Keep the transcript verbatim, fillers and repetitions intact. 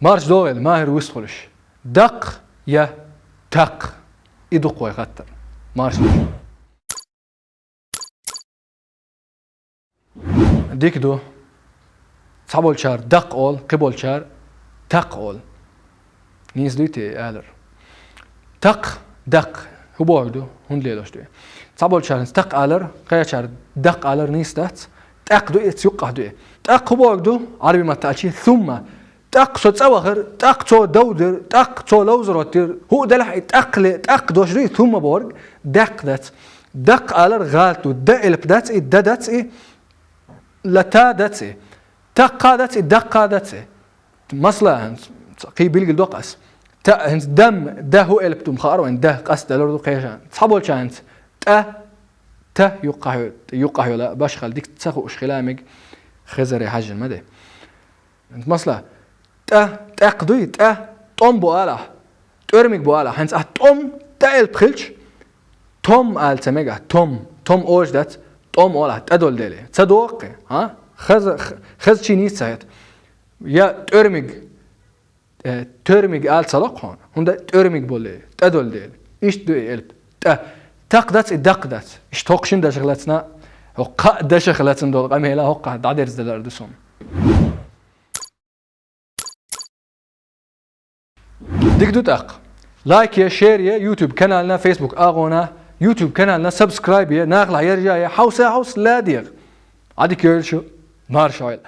Марш догӀийла, МахӀир вистхулаш. Дакх я такх? И ду-кх вай хаттар. Марш догӀийла. Дика ду. Цхьаболчар дакх олу, кхиболчар такх олу. Нийса дуй те алар? Такх, дакх. ХӀун бохург ду? ХӀунда лелош ду и? Цхьаболчар хӀинца такх алар, кхечар дакх алар нийса дац. ТӀаккха ду и, цу юккъехь ду и. ТӀаккха хӀун бохург ду? Ӏарби маттахь аьлча, сумма. ТӀаккха со цӀа вахара, тӀаккха цо дов дира, тӀаккха цо ловзар оттира. ХӀуъа делахь и тӀаккха ле-, тӀаккха дош ду и, сумма бохург даккх дац. Даккх алар гӀалат ду. Д элп дац и, д дац и, ла та дац и. Таккха дац и, даккха дац и. Масала, хӀинца кхин билгалдоккху ас. Та, хӀинца дам, да хӀу элп ду ма хаара вайн, да къастадалур ду кхечарна. Цхьаболчарна хӀинца тӀа, та юккъахь йо-, юккъахь йола башхалла дика ца хууш хила мега, хезаре хьаьжжина ма де. ХӀинца масала, тӀа, тӀаккха дуй, тӀа, тӀом бу алахь, тӀоьрмиг бу алахь. ХӀинца ахь тӀом, тӀа элп хилча, том ала ца мега, том, том олуш дац, тӀом олахь, тӀа долу дела. Ца догӀу кхин, хьа? Хаза, х-, хаза чин йиц ца хета. Я тӀоьрмиг, э, тӀоьрмиг ала ца ло-кх хьуна, хӀунда тӀоьрмиг болу, тӀа долу дела. Иштта ду и элп, тӀа. Такх дац и, даккх дац. Иштта хӀокху шина дашах лацна, хӀокху кхаа дашах лацна долу къамела хӀокхахь дӀадерзаделар ду суна. Дика ду тӀаккха. Лайк е, шер е YouTube канална, Facebook агӀона, YouTube канална subscribe е, нахалахь яржа е, хьовса, хьовса, ладегӀа. Ӏадика йойла шу, марша Ӏойла.